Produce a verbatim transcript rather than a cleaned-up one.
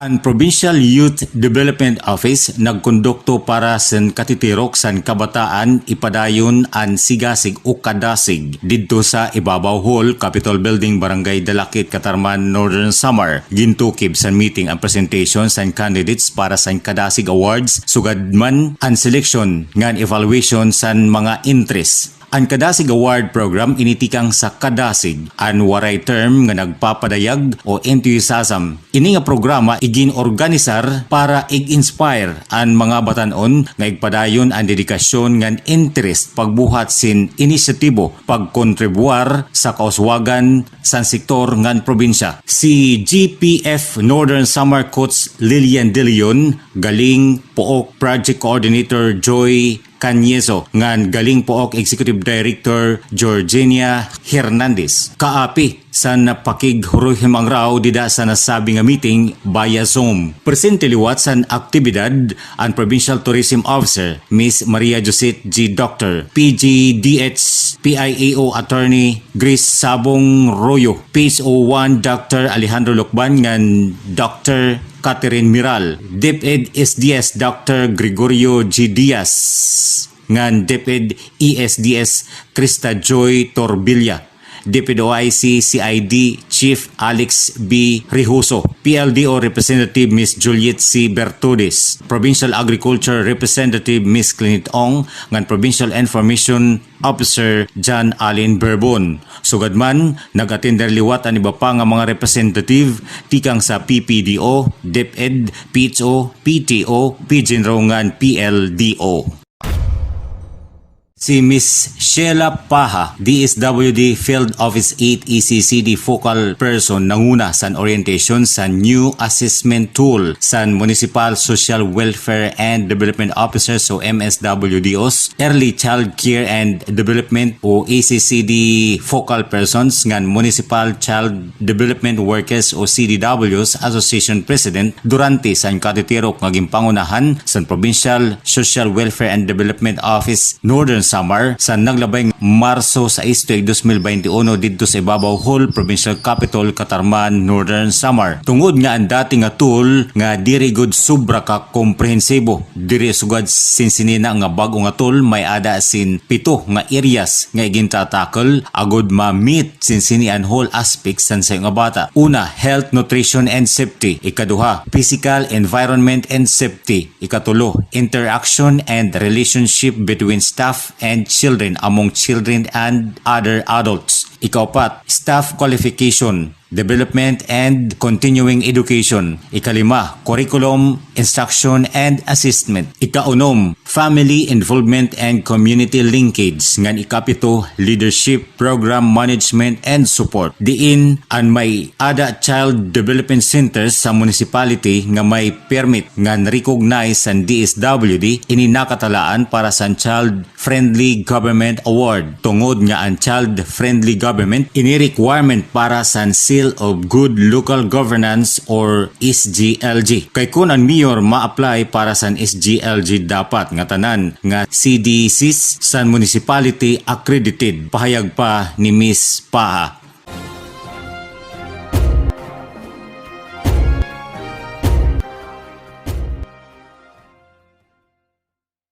An Provincial Youth Development Office nagkondukto para san katitirok san kabataan ipadayon an sigasig o kadasig didto sa Ibabaw Hall, Capitol Building, Barangay Dalakit, Catarman, Northern Samar. Gintukib san meeting an presentation san candidates para san Kadasig Awards, sugad man an seleksyon ngan evaluation san mga entries. An Kadasig Award Program ini tikang sa kadasig, an Waray term nga nagpapadayag o enthusiasm. Ini nga programa igin-organisar para ig-inspire an mga batan-on nga igpadayon an dedikasyon ngan interest pagbuhat sin inisyatibo pagkontribuar sa kauswagan san sektor ngan probinsya. Si G P F Northern Samar Coach Lilian De Leon, Galing Pook Project Coordinator Joy Cañezo ngan Galing Pook Executive Director Georgina Hernandez. Kaapi san pakighuruhimangraw dida sa nasabi nga meeting via Zoom. Presente liwat san aktibidad an Provincial Tourism Officer, Miss Maria Josette G. Doctor, P G D H P I A O Attorney Grace Sabong Royo, P H O one Doctor Alejandro Lucban ngan Doctor Catherine Miral, DepEd S D S Doctor Gregorio G. Diaz, ngan DepEd E S D S Krista Joy Torbilla, DepEd O I C C I D Chief Alex B. Rijoso, P L D O Representative Miss Juliet C. Bertudis, Provincial Agriculture Representative Miss Clinit Ong, ngan Provincial Information Officer John Allen Berbon. Sugad man, nag-attender liwat an iba pa nga mga representative tikang sa P P D O, DepEd, P H O, P T O, PGENRO ngan P L D O. Si Miss Sheila Paha, D S W D Field Office eight E C C D Focal Person, nanguna san orientation sa new assessment tool san Municipal Social Welfare and Development Officers o M S W D Os, Early Child Care and Development o E C C D Focal Persons ngan Municipal Child Development Workers o C D Ws Association President durante san katitirok nga ginpangunahan san Provincial Social Welfare and Development Office Northern Samar sa naglabay nga Marso sais tuig dos mil baynte uno didto sa Ibabaw Hall, Provincial Capitol, Catarman, Northern Samar. Tungod nga an dati nga tool nga diri gud sobra ka komprehensibo, diri sugad sin sini na nga bag-o nga tool, may-ada sin pito nga areas nga igintatakol agod ma-meet sin sini an whole aspects san sayo nga bata. Una, health, nutrition, and safety. Ikaduha, physical, environment, and safety. Ikatulo, interaction and relationship between staff and children, among children and other adults. Ikaupat, staff qualification, development, and continuing education. Ikalima, curriculum, instruction, and assessment. Ikaunom, family involvement and community linkage. Ngan ikapito, leadership, program management, and support. Diin an may-ada child development centers sa municipality nga may permit ngan recognize san D S W D, ini nakatalaan para san Child Friendly Government Award. Tungod nga an child friendly government ini requirement para san Seal of Good Local Governance or S G L G. Kay kun an mayor ma-apply para san S G L G, dapat ngatanan nga C D Cs san municipality accredited, pahayag pa ni Miss Paha.